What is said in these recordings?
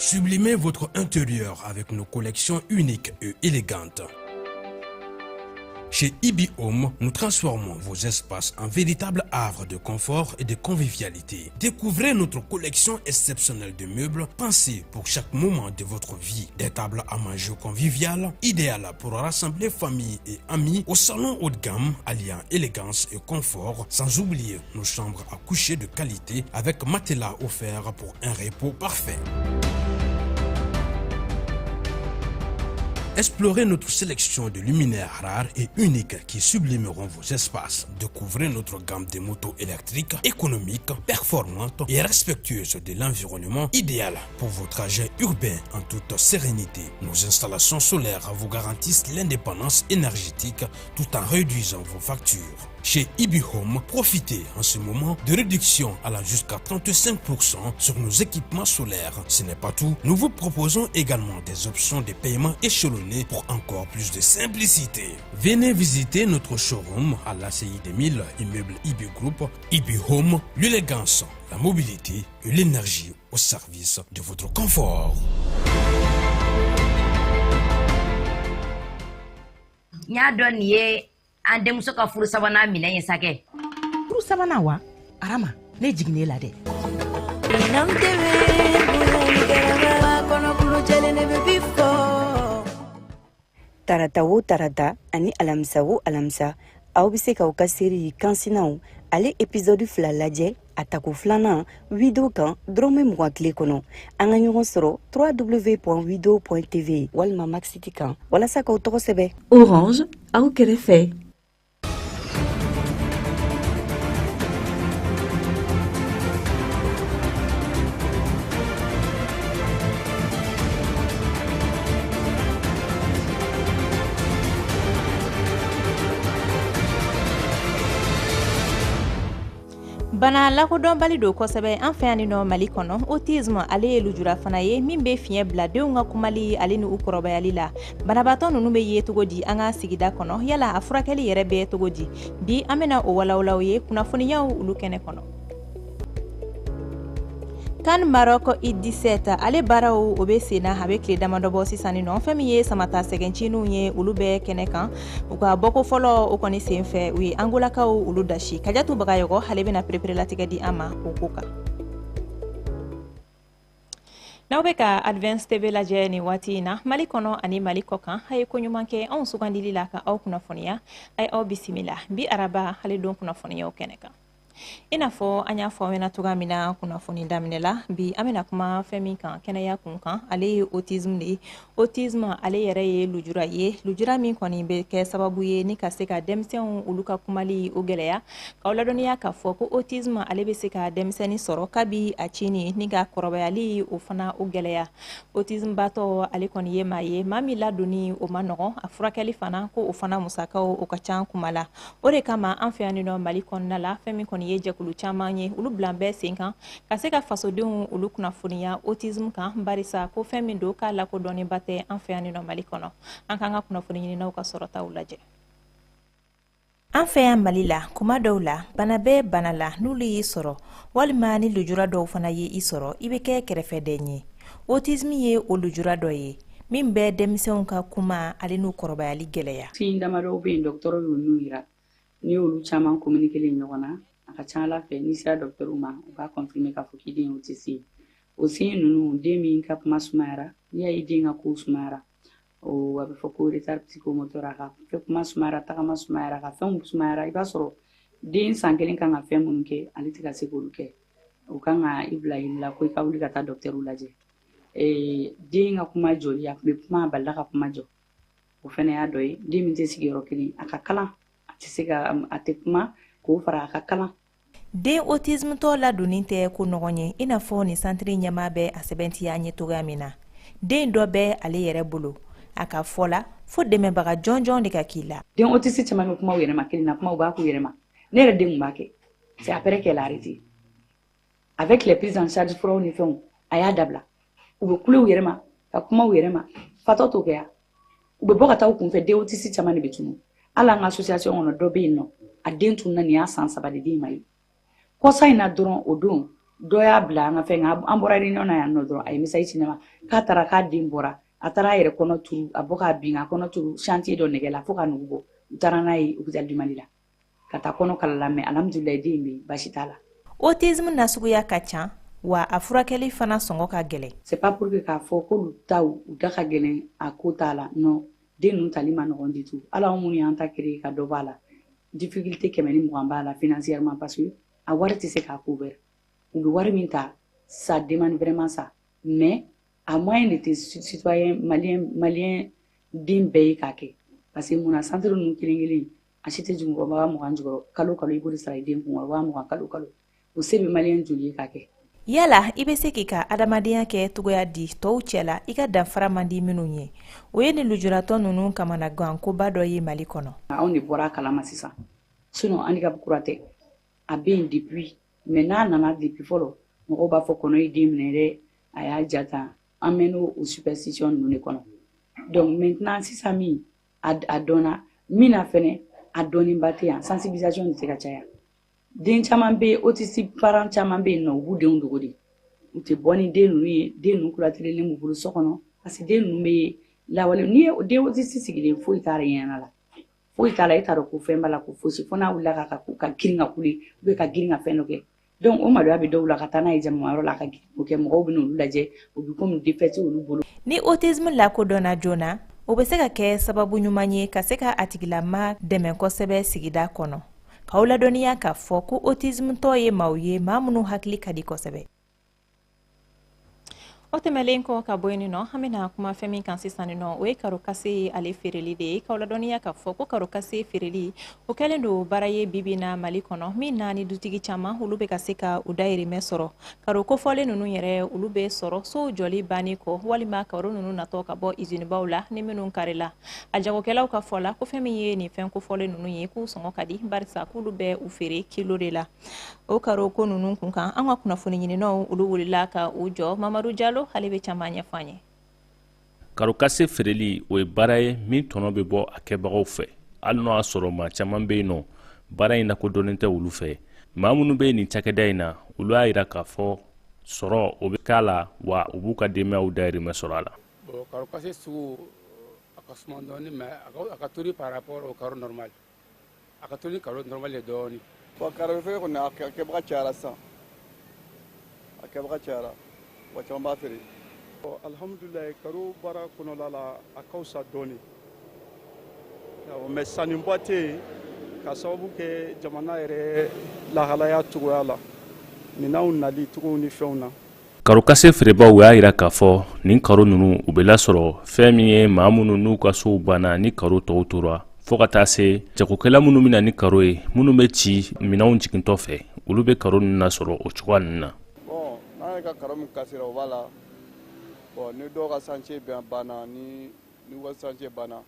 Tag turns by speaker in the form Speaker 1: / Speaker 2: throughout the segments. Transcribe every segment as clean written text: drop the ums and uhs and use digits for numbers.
Speaker 1: Sublimez votre intérieur avec nos collections uniques et élégantes. Chez Ibi Home, nous transformons vos espaces en véritables havres de confort et de convivialité. Découvrez notre collection exceptionnelle de meubles pensés pour chaque moment de votre vie. Des tables à manger conviviales, idéales pour rassembler famille et amis au salon haut de gamme, alliant élégance et confort, sans oublier nos chambres à coucher de qualité avec matelas offert pour un repos parfait. Explorez notre sélection de luminaires rares et uniques qui sublimeront vos espaces. Découvrez notre gamme de motos électriques, économiques, performantes et respectueuses de l'environnement, idéal pour vos trajets urbains en toute sérénité. Nos installations solaires vous garantissent l'indépendance énergétique tout en réduisant vos factures. Chez Ibi Home, profitez en ce moment de réductions allant jusqu'à 35% sur nos équipements solaires. Ce n'est pas tout, nous vous proposons également des options de paiement échelonnées pour encore plus de simplicité. Venez visiter notre showroom à l'ACI 2000, immeuble Ibi Group. Ibi Home, l'élégance, la mobilité et l'énergie au service de votre confort.
Speaker 2: N y'a dɔn nin ye an denmuso ka furu sabanan minɛ ye sa kɛ.
Speaker 3: Furu sabanan wa? Arama, ne jiginnen la dɛ.
Speaker 4: Nam tɛmɛ bonya ni karama kɔnɔkulu jɛlen de bɛ bi fɔ.
Speaker 5: Tarata o tarata ani alamisa o alamisa, aw bɛ se k'aw ka série Kansinaw ale épisode 2 lajɛ a tako filanan Wido kan dɔrɔmɛ 20 tile kɔnɔ. An ka ɲɔgɔn sɔrɔ www.wido.tv walima Maxit kan walasa k'aw tɔgɔ sɛbɛn.
Speaker 6: Orange, aw kɛrɛfɛ.
Speaker 7: Bana lakodɔnbali don kosɛbɛ an fɛ yan ni nɔ Mali kɔnɔ. Autisme ale ye lujura fana ye min bɛ fiɲɛ bila denw ka kumali ale ni u kɔrɔbayali la. Banabaatɔ ninnu bɛ ye cogo di an ka sigida kɔnɔ? Yala a furakɛli yɛrɛ bɛ cogo di? Bi an bɛna o walawalaw ye kunnafoniyaw olu kɛnɛ kɔnɔ. CAN Maroc U17 ale baaraw o bɛ sen na, a bɛ tile damadɔ bɔ sisan ni nɔ. Fɛn min ye samata sɛgɛncininw ye, olu bɛ kɛnɛ kan. U ka bɔko fɔlɔ o kɔni sen fɛ, u ye Angolakaw olu dasi. Kajatu Bagayɔgɔ ale bɛna pereperelatigɛ di an ma o ko kan. N'aw bɛ ka Advance TV lajɛ nin waati in na Mali kɔnɔ ani Mali kɔ kan, a ye ko ɲuman kɛ anw sugandili la ka aw kunnafoniya. A ye aw bisimila bi araba ale don kunnafoniyaw kɛnɛ kan. I n'a fɔ an y'a fɔ aw ɲɛna cogoya min na kunnafoni daminɛ la, bi an bɛna kuma fɛn min kan kɛnɛya kun kan, ale ye autisme de ye. Autisme ale yɛrɛ ye lujura ye, lujura min kɔni bɛ kɛ sababu ye ni ka se ka denmisɛnw olu ka kumali o gɛlɛya. K'aw ladɔnniya k'a fɔ ko autisme ale bɛ se ka denmisɛnnin sɔrɔ kabi a cini ni ka kɔrɔbayali o fana o gɛlɛya. Autisme batɔ ale kɔni ye maa ye, maa min ladonni o ma nɔgɔn, a furakɛli fana ko o fana musakaw o ka ca kuma la. O de kama an fɛ yan nɔ Mali kɔnɔna la, fɛn min kɔni ye jɛkulu caman ye, olu bilan bɛɛ sen kan ka se ka fasodenw olu kunnafoniya autisme kan, barisa ko fɛn min don k'a lakodɔnnenba tɛ an fɛ yan nɔ Mali kɔnɔ. An k'an ka kunnafoni ɲininaw ka sɔrɔtaw lajɛ. An fɛ yan Mali la, kuma dɔw la bana bɛ bana la n'olu y'i sɔrɔ walima ni lujura dɔw fana ye i sɔrɔ, i bɛ kɛ kɛrɛfɛdɛn ye. Autisme ye o lujura dɔ ye min bɛ denmisɛnw ka kuma ale n'u kɔrɔbayali gɛlɛya.
Speaker 8: Signe damadɔw bɛ yen, dɔgɔtɔrɔ y'olu yira. N'i y'olu caman communiquer ɲɔgɔn na, a ka ca Ala fɛ n'i sera dɔgɔtɔrɔw ma, u b'a confirmer k'a fɔ k'i den ye autiste ye. O signe ninnu, den min ka kuma sumayara, n'i y'a ye den ka kow sumayara, o a bɛ fɔ ko retard psychomoteur, a ka kuma sumayara, tagama sumayara, a ka fɛnw sumayara. I b'a sɔrɔ den san 1 kan ka fɛn minnu kɛ, ale tɛ ka se k'olu kɛ. O kan ka i bila i la ko i ka wuli ka taa dɔgɔtɔrɔw lajɛ. Den ka kuma jɔli, a tun bɛ kuma, a balila ka kuma jɔ, o fana y'a dɔ ye. Den min tɛ sigi yɔrɔ kelen, a ka kalan, a tɛ se ka, a tɛ kuma k'o fara a ka kalan.
Speaker 7: Den autisme tɔ ladonni tɛ ko nɔgɔn ye, i n'a fɔ nin santiri ɲɛmaa bɛ a sɛbɛntiya an ye cogoya min na. Den dɔ bɛ ale yɛrɛ bolo, a ka fɔ la fo dɛmɛbaga jɔnjɔn de ka k'i la.
Speaker 8: Den autiste caman bɛ kuma u yɛrɛ ma kelen na, kuma u b'a k'u yɛrɛ ma. Ne yɛrɛ den tun b'a kɛ, c'est après qu'elle a arrêté avec les prises en charge, furaw ni fɛnw, a y'a dabila. U bɛ kule u yɛrɛ ma ka kuma u yɛrɛ ma, fatɔ t'o kɛ ya. U bɛ bɔ ka taa u kunfɛ. Den autiste caman de bɛ tunu. Hali an ka association kɔnɔ, dɔ bɛ yen nɔ, a den tununa nin y'a san 3 de, den ma ye. Kɔsa in na dɔrɔn, o don Dɔ y'a bila an ka fɛn kan, an bɔra réunion na yan nɔ dɔrɔn, a ye message ci ne ma k'a taara k'a den bɔra, a taara a yɛrɛ kɔnɔ turu, a bɔ k'a bin, a kɔnɔ turu chantier dɔ nɛgɛ la fo ka nugu bɔ. U taara n'a ye hôpital du Mali la ka taa kɔnɔ kala la, mais alhamdulilayi, den bɛ yen, baasi t'a la.
Speaker 7: Autisme nasuguya ka ca, wa a furakɛli fana sɔngɔ ka gɛlɛn.
Speaker 8: C'est pas pour que k'a fɔ k'olu taw u da ka gɛlɛn, a ko t'a la. Non, den ninnu tali ma nɔgɔn du tout. Hali anw minnu y'an ta créer ka dɔ b'a la, difficulté 120 b'a la financièrement, parce que a wari tɛ se k'a couvert. U bɛ wari min ta, ça demande vraiment ça, mais a moyen de tɛ citoyen malien den bɛɛ ye k'a kɛ, parce que munna centre ninnu kelen kelen a si tɛ jigin 20,000 jukɔrɔ. Kalo kalo i b'o de sara i den kun, 20,000 kalo kalo, o se bɛ malien joli ye k'a kɛ?
Speaker 7: Yala i bɛ se k'i ka adamadenya kɛ cogoya di tɔw cɛ la, i ka danfara man di minnu ye? O ye ni lujuratɔ ninnu kamanagankoba dɔ ye Mali kɔnɔ.
Speaker 8: Anw de bɔra a kalama sisan, sinon handicap kura tɛ, a bɛ yen depuis. Mais n'a nana depuis fɔlɔ, mɔgɔw b'a fɔ kɔnɔ ye den minɛ dɛ, a y'a ja tan. An mɛn'o o superstition ninnu de kɔnɔ. Donc maintenant sisan min a dɔnna min na fɛnɛ, a dɔnniba tɛ yan, sensibilisation tɛ se ka caya. Den caman bɛ yen, autiste parent caman bɛ yen nɔ, u b'u denw dogo de, u tɛ bɔ ni den ninnu ye. Den ninnu clôturelen b'u bolo so kɔnɔ, parce que den ninnu bɛ lawale. N'i ye den autiste sigilen, foyi t'a ɲɛna la, foyi t'a la, e t'a dɔn ko fɛn b'a la, ko fosi, fo n'a wulila ka girin ka kule ou bien ka girin ka fɛn dɔ kɛ. Donc o maloya bɛ dɔw la ka taa n'a ye jamayɔrɔ la, ka girin k'o kɛ, mɔgɔw bɛ n'olu lajɛ, o bɛ komi défaite olu bolo.
Speaker 7: Ni autisme lakodɔnna joona, o bɛ se ka kɛ sababu ɲuman ye ka se ka a tigilama dɛmɛ kosɛbɛ sigida kɔnɔ. K'aw ladɔnniya k'a fɔ ko autisme tɔ ye maaw ye, maa minnu hakili ka di kosɛbɛ. O tɛmɛlen kɔ ka bɔ yen nɔ, an bɛna kuma fɛn min kan sisan nɔ, o ye carreau cassé ye, ale feereli de ye. K'aw ladɔnniya k'a fɔ ko carreau cassé feereli, o kɛlen don baara ye bibi na Mali kɔnɔ, min na ni dutigi caman olu bɛ ka se ka u dayirimɛ sɔrɔ. Carreau kofɔlen ninnu yɛrɛ, olu bɛ sɔrɔ sow jɔli bannen kɔ, walima carreau ninnu natɔ ka bɔ usinibaw la ni minnu karila. A jagokɛlaw ka fɔ la ko fɛn min ye nin fɛn kofɔlen ninnu ye, k'u sɔngɔ ka di, barisa k'olu bɛ u feere kilo de la. O carreau ko ninnu kun kan, an ka kunnafoni ɲininaw olu wulila ka u jɔ. Mamadu Jalo, ale bɛ caman ɲɛfɔ an ye.
Speaker 9: Carreau cassé feereli, o ye baara ye min tɔnɔ bɛ bɔ a kɛbagaw fɛ, hali n'o y'a sɔrɔ maa caman bɛ yen nɔ, baara in lakodɔnnen tɛ olu fɛ. Maa minnu bɛ nin cakɛda in na, olu y'a jira k'a fɔ sɔrɔ o bɛ k'a la, wa u b'u ka denbayaw dayirimɛ sɔrɔ a la.
Speaker 10: Bon, carreau cassé sugu a ka suma dɔɔni, mais a ka teli par rapport au carreau normal, a ka teli carreau normal ye dɔɔni.
Speaker 11: Bon, carreau feere kɔni, a kɛbaga cayara sisan, a kɛbaga cayara, wa caman b'a feere.
Speaker 12: Alhamdulilayi, carreau baara kɔnɔla la, a ka fisa dɔɔni, mais sanniba tɛ yen ka sababu kɛ jamana yɛrɛ lahalaya cogoya la, minɛnw nali cogo ni fɛnw na.
Speaker 9: Carreau cassé feerebaw y'a jira k'a fɔ nin carreau ninnu, u bɛ lasɔrɔ fɛn min ye, maa minnu n'u ka sow banna ni carreau tɔw tora, fo ka taa se jagokɛla minnu bɛ na ni carreau ye, minnu bɛ ci minɛnw jigintɔ fɛ, olu bɛ carreau ninnu lasɔrɔ o cogoya ninnu na.
Speaker 11: Bon, n'an yɛrɛ ka carreau min cassera, o b'a la. Bon, ni dɔw ka chantier banna, ni n'u ka chantier banna,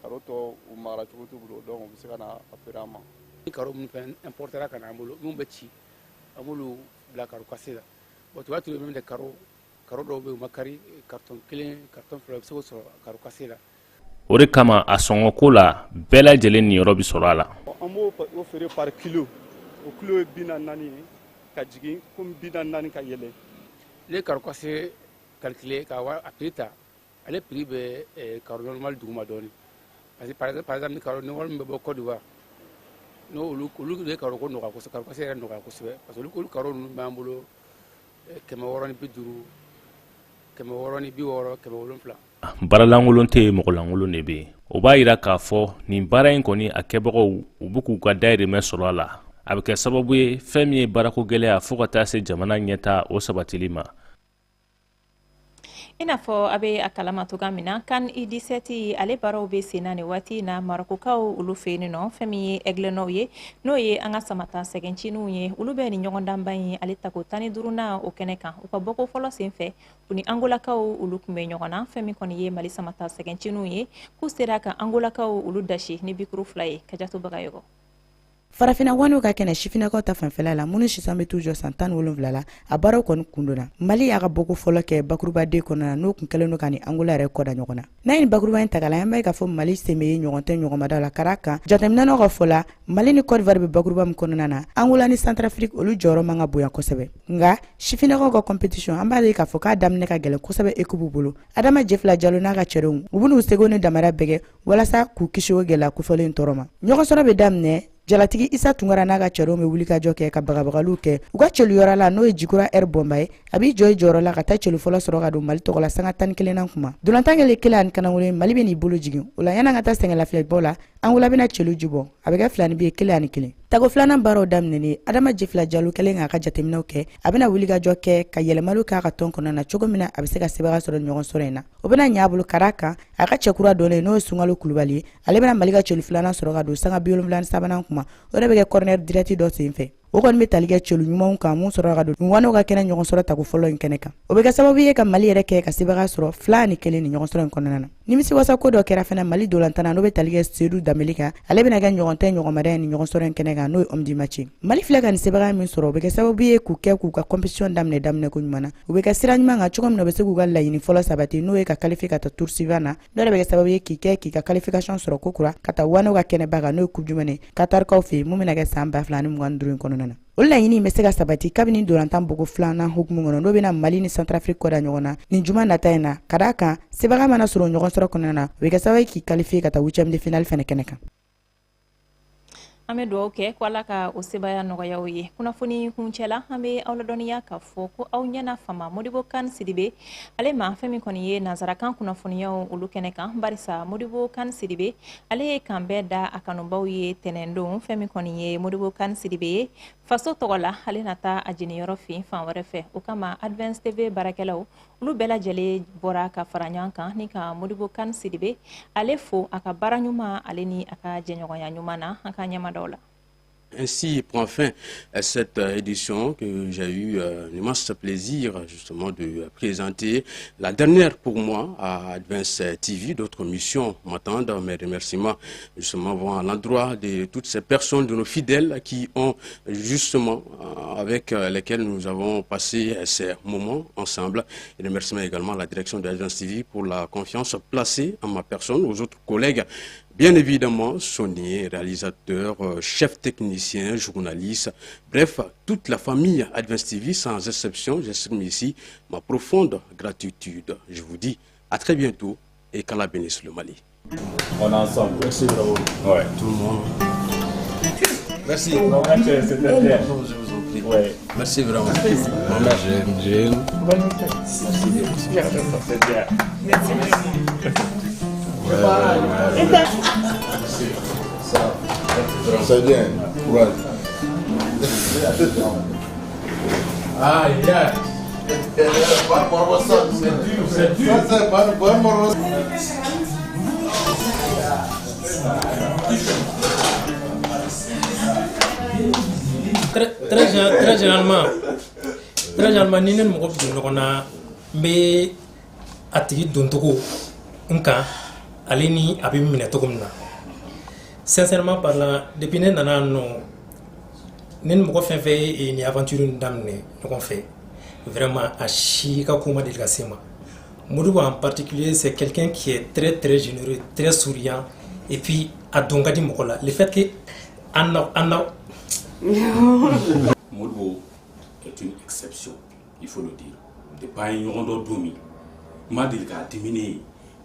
Speaker 11: carreau tɔ u mara cogo t'u bolo, donc u bɛ se ka na a feere an ma.
Speaker 10: Ni carreau minnu fɛn importera ka na an bolo, minnu bɛ ci, an b'olu bila carreau cassé la. Bon, tu b'a trouver même des carreaux, carreau dɔw bɛ yen, u ma kari, carton kelen, carton fila, u bɛ se k'o sɔrɔ carreau cassé la.
Speaker 9: O de kama a sɔngɔko la, bɛɛ lajɛlen niyɔrɔ bɛ sɔrɔ a la.
Speaker 12: An b'o o feere par kilo, o kilo ye 44 ye ka jigin, komi 44 ka yɛlɛ.
Speaker 10: Ne ye carreau cassé calculer ka a prix ta, ale prix bɛ carreau normal duguma dɔɔni, parce que par exemple ni carreau normal min bɛ bɔ Côte d'Ivoire, n'o olu de ye carreau ko nɔgɔya kosɛbɛ, carreau cassé yɛrɛ nɔgɔya kosɛbɛ, parce que olu carreau ninnu b'an bolo 650, 660, 700.
Speaker 9: Baaralankolon tɛ yen, mɔgɔlankolon de bɛ yen. O b'a jira k'a fɔ nin baara in kɔni, a kɛbagaw u bɛ k'u ka dayirimɛ sɔrɔ a la. A bɛ kɛ sababu ye fɛn min ye baarako gɛlɛya fo ka taa se jamana ɲɛta o sabatili ma.
Speaker 7: I n'a fɔ a bɛ a kalama cogoya min na, CAN U17 ale baaraw bɛ sen na nin waati in na Marɔkukaw olu fɛ yen nɔ. Fɛn min ye Aiglons ye, n'o ye an ka samata sɛgɛncininw ye, olu bɛ nin ɲɔgɔndanba in ale tako 15nan o kɛnɛ kan. U ka bɔko fɔlɔ sen fɛ, u ni Angolakaw olu tun bɛ ɲɔgɔn na. Fɛn min kɔni ye Mali samata sɛgɛncininw ye, k'u sera ka Angolakaw olu dasi ni bikuru 2 ye. Kajatu Bagayɔgɔ.
Speaker 13: Farafinna wanew ka kɛnɛ sifinnakaw ta fanfɛla la, minnu sisan bɛ t'u jɔ san 17 la, a baaraw kɔni kun donna. Mali y'a ka bɔko fɔlɔ kɛ bakuruba D kɔnɔna na, n'o kun kɛlen don ka ni Angola yɛrɛ kɔda ɲɔgɔn na. N'a ye nin bakuruba in ta k'a lajɛ, an b'a ye k'a fɔ Mali sen bɛ ye ɲɔgɔn tɛ ɲɔgɔnmada la, ka d'a kan jateminɛnaw ka fɔ la, Mali ni Côte d'Ivoire bɛ bakuruba min kɔnɔna na, Angola ni Centrafrique olu jɔyɔrɔ man ka bonya kosɛbɛ. Nka sifinnakaw ka compétition, an b'a ye k'a fɔ k'a daminɛ ka gɛlɛn kosɛbɛ équipe bolo. Adama Jefila Jalo n'a ka cɛdenw, u bɛn'u seko ni damara bɛɛ kɛ walasa k'u kisi o gɛlɛya kofɔlen tɔɔrɔ ma. Ɲɔgɔnsɔrɔ bɛ daminɛ, jalatigi Isa Tunkara n'a ka cɛdenw bɛ wulikajɔ kɛ ka bagabagaliw kɛ u ka celuyɔrɔ la, n'o ye Jikura R Bɔnba ye. A b'i jɔ i jɔyɔrɔ la ka taa celu fɔlɔ sɔrɔ ka don Mali tɔgɔ la sanga 11nan kuma. Dolantan kɛlen 1-1, Mali bɛ n'i bolo jigin o la. Yan'an ka taa sɛgɛnlafiyɛbɔ la, Angola bɛna celu jibɔ, a bɛ kɛ 2 ni bi ye, 1-1. Tako filanan baaraw daminɛnen, Adama Jefila Jalo kɛlen k'a ka jateminɛw kɛ, a bɛna wulikajɔ kɛ ka yɛlɛmaliw k'a ka tɔn kɔnɔna na cogo min na a bɛ se ka sebaaya sɔrɔ ɲɔgɔn sɔrɔ in na. O bɛna ɲɛ a bolo, ka d'a kan a ka cɛkura dɔnnen, n'o ye Sunkalo Kulubali ye, ale bɛna Mali ka celu filanan sɔrɔ ka don sanga 73nan kuma. O de bɛ kɛ corner direct dɔ sen fɛ. O kɔni bɛ tali kɛ celu ɲumanw kan mun sɔrɔ ka don wanew ka kɛnɛ ɲɔgɔn sɔrɔ tako fɔlɔ in kɛnɛ kan. O bɛ kɛ sababu ye ka Mali yɛrɛ kɛ ka sebaaya sɔrɔ 2-1 ni ɲɔgɔn sɔrɔ in kɔnɔna na. Nimisiwasa ko dɔ kɛra fana Mali dolantanna, n'o bɛ tali kɛ Sedu Danbele kan. Ale bɛna kɛ ɲɔgɔn tɛ ɲɔgɔnmada ni ɲɔgɔn sɔrɔ in kɛnɛ kan, n'o ye homme du match. Mali filɛ ka nin sebaaya min sɔrɔ, o bɛ kɛ sababu ye k'u kɛ k'u ka compétition daminɛ daminɛ ko ɲuman na. U bɛ kɛ sira ɲuman kan cogo min na u bɛ se k'u ka laɲini fɔlɔ sabati, n'o ye ka qualifier ka taa tour suivant na. Dɔ de bɛ kɛ sababu ye k'i kɛ k'i ka qualification sɔrɔ ko kura ka taa wanew ka kɛnɛba kan, n'o ye coupe du monde Qatarkaw fɛ yen, mun bɛna kɛ san 2025 in kɔnɔna na. O laɲini in bɛ se ka sabati kabini dolantan bɔko filanan hukumu kɔnɔ, n'o bɛna Mali ni Centrafrique kɔda ɲɔgɔn na nin juma nata in na, ka d'a kan sebaga mana sɔrɔ ɲɔgɔn sɔrɔ kɔnɔna na, o bɛ kɛ sababu ye k'i qualifier ka taa huitième de finale fɛnɛ kɛnɛ kan.
Speaker 7: An bɛ dugawu kɛ ko Ala ka o sebaya nɔgɔya u ye. Kunnafoni kuncɛ la, an bɛ aw ladɔnniya k'a fɔ ko aw ɲɛna fama Modibo Kan Sidibe ale ma fɛn min kɔni ye nansarakan kunnafoniyaw olu kɛnɛ kan, barisa Modibo Kan Sidibe ale ye kan bɛɛ da a kanubaw ye tɛnɛndon. Fɛn min kɔni ye Modibo Kan Sidibe ye faso tɔgɔ la, ale na taa a jeniyɔrɔ fin fan wɛrɛ fɛ. O kama Advance TV baarakɛlaw olu bɛɛ lajɛlen bɔra ka fara ɲɔgɔn kan ni ka Modibo Kan Sidibe ale fo a ka baara ɲuman ale ni a ka jɛɲɔgɔnya ɲuman na. An ka ɲɛmadaw la.
Speaker 14: Ainsi prend fin cette édition que j'ai eu un immense plaisir justement de présenter. La dernière pour moi à Advance TV. D'autres missions m'attendent. Mes remerciements justement vont à l'endroit de toutes ces personnes, de nos fidèles qui ont justement avec lesquels nous avons passé ces moments ensemble. Et remerciements également à la direction de Advance TV pour la confiance placée en ma personne, aux autres collègues. Bien évidemment, Sonny, réalisateur, chef technicien, journaliste, bref, toute la famille Advance TV, sans exception, j'exprime ici ma profonde gratitude. Je vous dis à très bientôt et qu'Allah bénisse le Mali.
Speaker 15: On est ensemble.
Speaker 14: Merci, bravo.
Speaker 15: Ouais.
Speaker 14: Tout le monde. Merci.
Speaker 15: C'était bien.
Speaker 14: Je vous en prie.
Speaker 15: Ouais.
Speaker 14: Merci vraiment. J'aime, j'aime.
Speaker 15: Merci. C'est bien.
Speaker 3: Merci.
Speaker 15: Ouais.
Speaker 16: C'est bien. Courage.
Speaker 15: Ah, yeah.
Speaker 16: C'est
Speaker 15: dur, c'est dur.
Speaker 16: Ça, c'est pas bon.
Speaker 1: Très, très, très généralement, ni ne ni mɔgɔ bɛ don ɲɔgɔn na, n bɛ a tigi doncogo n kan, ale ni a bɛ minɛ cogo min na. Sincèrement parlant, depuis ne nana yan nɔ, ne ni mɔgɔ fɛn fɛn ye nin aventure in daminɛ ɲɔgɔn fɛ, vraiment, a si ka ko ma deli ka se n ma. Modibo en particulier, c'est quelqu'un qui est très très généreux, très souriant, et puis a don ka di mɔgɔ la. Le fait que an na an na
Speaker 15: Modibo est une exception, il faut le dire. Depuis an ye ɲɔgɔn dɔn don min, n ma deli k'a dimi ne ye, n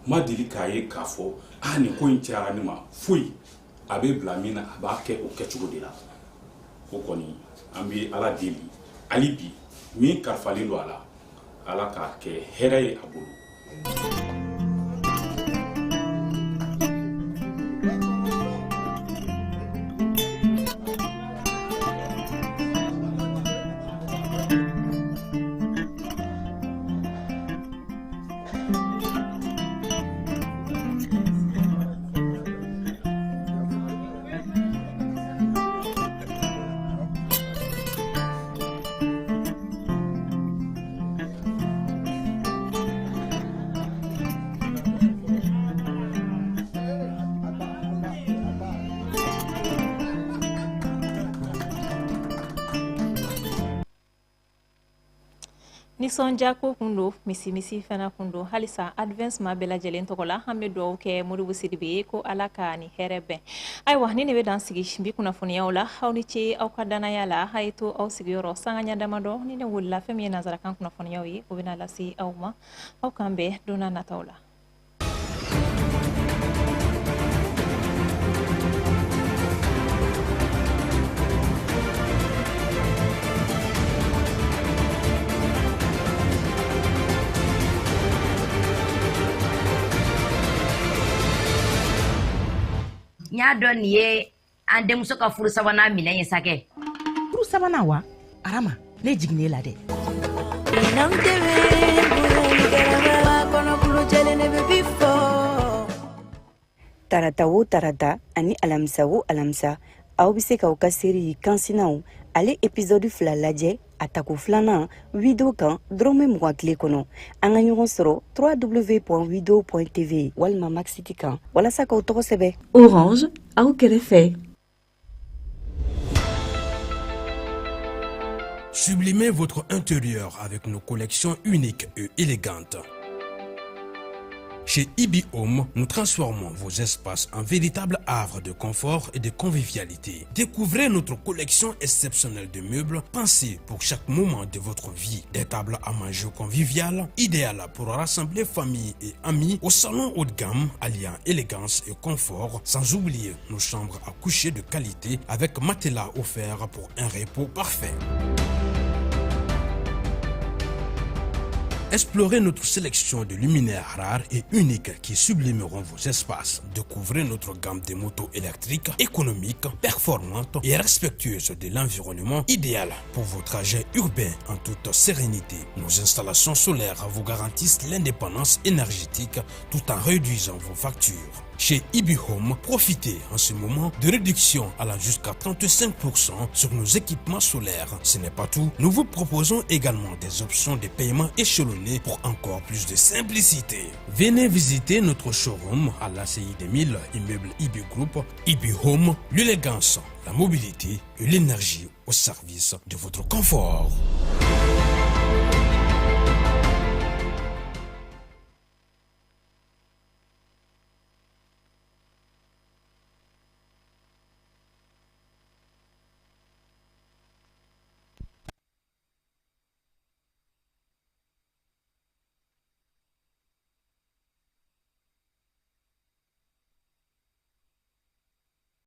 Speaker 15: ma deli k'a ye k'a fɔ ah, nin ko in cayara ne ma foyi. A bɛ bila min na, a b'a kɛ o kɛcogo de la. O kɔni, an bɛ Ala deli hali bi, min kalifalen don a la, Ala k'a kɛ hɛrɛ ye a bolo.
Speaker 7: Nisɔndiya ko kun don, misimisi fana kun don. Halisa Advance maa bɛɛ lajɛlen tɔgɔ la, an bɛ dugawu kɛ Modibo Sidibe ye ko Ala ka ni hɛrɛ bɛn. Ayiwa, ni ne bɛ dan sigi bi kunnafoniyaw la. Aw ni ce aw ka danaya la. A ye to aw sigiyɔrɔ sanga ɲɛ damadɔ ni ne wulila, fɛn min ye nanzarakan kunnafoniyaw ye, o bɛna lase aw ma. Aw k'an bɛn don n'a nataw la.
Speaker 2: N y'a dɔn nin ye an denmuso ka furu sabanan minɛn ye sa kɛ.
Speaker 3: Furu sabanan wa? Arama, ne jiginnen la dɛ.
Speaker 4: N'an tɛ bonya ni karama kɔnɔkulu jɛlen ne bɛ bi fɔ.
Speaker 5: Tarata o tarata ani alamisa o alamisa, aw bɛ se k'aw ka seri Kansinaw ale épisode 2 lajɛ a tako filanan Wido kan dɔrɔmɛ 20 tile kɔnɔ. An ka ɲɔgɔn sɔrɔ www.wido.tv walima Maxit kan walasa k'aw tɔgɔ sɛbɛn.
Speaker 6: Orange, aw kɛrɛfɛ.
Speaker 1: Sublimez votre intérieur avec nos collections uniques et élégantes. Chez Ibi Home, nous transformons vos espaces en véritables havres de confort et de convivialité. Découvrez notre collection exceptionnelle de meubles pensés pour chaque moment de votre vie. Des tables à manger conviviales, idéales pour rassembler famille et amis, au salon haut de gamme alliant élégance et confort, sans oublier nos chambres à coucher de qualité avec matelas offert pour un repos parfait. Explorez notre sélection de luminaires rares et uniques qui sublimeront vos espaces. Découvrez notre gamme de motos électriques économiques, performantes et respectueuses de l'environnement, idéales pour vos trajets urbains en toute sérénité. Nos installations solaires vous garantissent l'indépendance énergétique tout en réduisant vos factures. Chez Ibi Home, profitez en ce moment de réductions allant jusqu'à 35% sur nos équipements solaires. Ce n'est pas tout, nous vous proposons également des options de paiement échelonnées pour encore plus de simplicité. Venez visiter notre showroom à l'ACI 2000, immeuble Ibi Group. Ibi Home, l'élégance, la mobilité et l'énergie au service de votre confort.